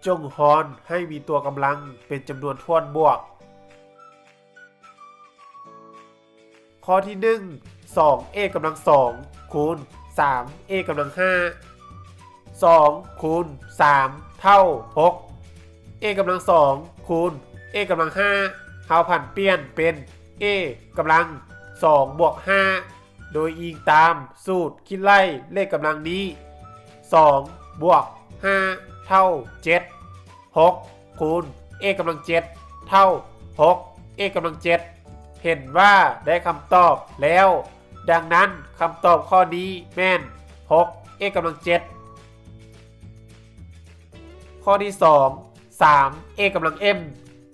ຈົ່ງຮ່ອນໃຫ້ມີຕົວກຳລັງເປັນຈຳນວນຖ້ວນບວກ. ຂໍ້ທີໜຶ່ງ ສອງ a ກຳລັງສອງ ຄູນ ສາມ a ກຳລັງຫ້າ ສອງ ຄູນ ສາມ ເທົ່າ ຫົກ a ກຳລັງສອງ ຄູນ a ກຳລັງຫ້າ ເຮົາຜັນປ່ຽນເປັນ a ກຳລັງສອງບວກຫ້າ ໂດຍອີງຕາມສູດຄິດໄລ່ເລກກຳລັງນີ້ ສອງບວກຫ້າເທົ່າເຈັດ ຫົກຄູນ a ກຳລັງເຈັດເທົ່າ ຫົກ a ກຳລັງເຈັດ ເຫັນວ່າໄດ້ຄຳຕອບແລ້ວ. ດັ່ງນັ້ນ, ຄຳຕອບຂໍ້ນີ້ແມ່ນ ຫົກ a ກຳລັງເຈັດ. ຂໍ້ທີສອງ ສາມ a ກຳລັງ m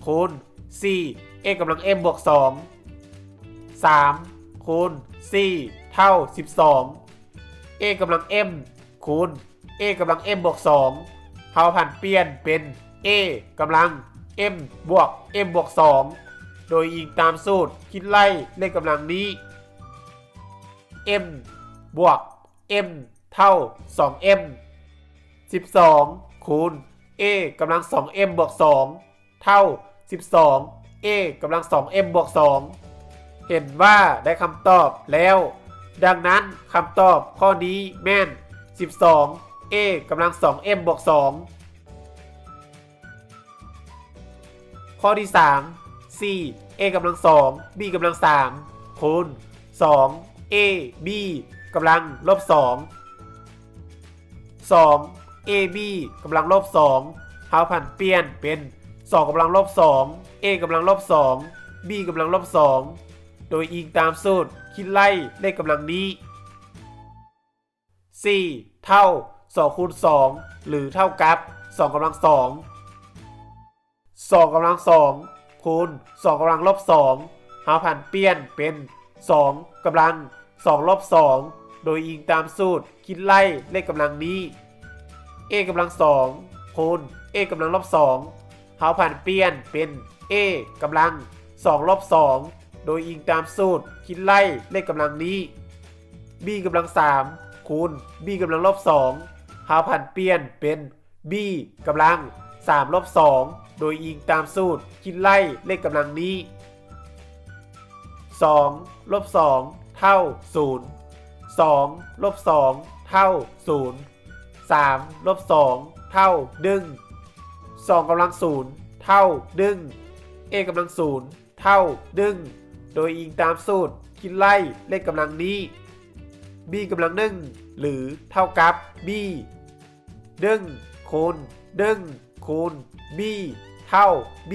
ຄູນ ສີ່ a ກຳລັງ m ບວກສອງ ສາມຄູນສີ່ເທົ່າສິບສອງ a ກຳລັງ m ຄູນ a ກຳລັງ m ບວກສອງ ເຮົາຜັນປ່ຽນເປັນ a ກຳລັງ m ບວກ m ບວກສອງ ໂດຍອີງຕາມສູດຄິດໄລ່ເລກກຳລັງນີ້ m ບວກ m ເທົ່າສອງ m ສິບສອງຄູນ a ກຳລັງສອງ m ບວກສອງ ເທົ່າສິບສອງ a ກຳລັງສອງ m ບວກສອງ ເຫັນວ່າໄດ້ຄຳຕອບແລ້ວ. ດັ່ງນັ້ນ, ຄຳຕອບຂໍ້ນີ້ແມ່ນ ສິບສອງ a ກຳລັງສອງ m ບວກສອງ. ຂໍ້ທີສາມ ສີ່ a ກຳລັງສອງ b ກຳລັງສາມ ຄູນ ສອງ a b ກຳລັງລົບສອງ ສອງ a b ກຳລັງລົບສອງ ເຮົາຜັນປ່ຽນເປັນ ສອງກຳລັງລົບສອງ a ກຳລັງລົບສອງ b ກຳລັງລົບສອງ ໂດຍອີງຕາມສູດຄິດໄລ່ເລກກຳລັງນີ້ ສີ່ເທົ່າສອງຄູນສອງ ຫຼື ເທົ່າກັບສອງກຳລັງສອງ ສອງກຳລັງສອງ ຄູນ ສອງກຳລັງລົບສອງ ເຮົາຜັນປ່ຽນເປັນ ສອງກຳລັງສອງລົບສອງ ໂດຍອີງຕາມສູດຄິດໄລ່ເລກກຳລັງນີ້ a ກຳລັງສອງ ຄູນ a ກຳລັງລົບສອງ ເຮົາຜັນປ່ຽນເປັນ a ກຳລັງສອງລົບສອງ ໂດຍອີງຕາມສູດຄິດໄລ່ເລກກຳລັງນີ້ b ກຳລັງສາມ ຄູນ b ກຳລັງລົບສອງ ເຮົາຜັນປ່ຽນເປັນ b ກຳລັງສາມລົບສອງ ໂດຍອີງຕາມສູດຄິດໄລ່ເລກກຳລັງນີ້ ສອງລົບສອງເທົ່າສູນ ສອງລົບສອງເທົ່າສູນ ສາມລົບສອງເທົ່າໜຶ່ງ ສອງກຳລັງສູນເທົ່າໜຶ່ງ a ກຳລັງສູນເທົ່າໜຶ່ງ ໂດຍອີງຕາມສູດຄິດໄລ່ເລກກຳລັງນີ້ b ກຳລັງໜຶ່ງ ຫຼື ເທົ່າກັບ b ໜຶ່ງຄູນໜຶ່ງຄູນ b ເທົ່າ b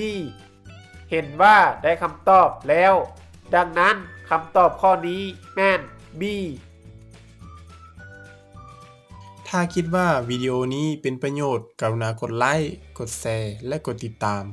ເຫັນວ່າໄດ້ຄຳຕອບແລ້ວ. ດັ່ງນັ້ນ, ຄຳຕອບຂໍ້ນີ້ແມ່ນ b. ຖ້າຄິດວ່າວິດີໂອນີ້ເປັນປະໂຫຍດ, ກະລຸນາກົດໄລ້, ກົດແຊ ແລະ ກົດຕິດຕາມ.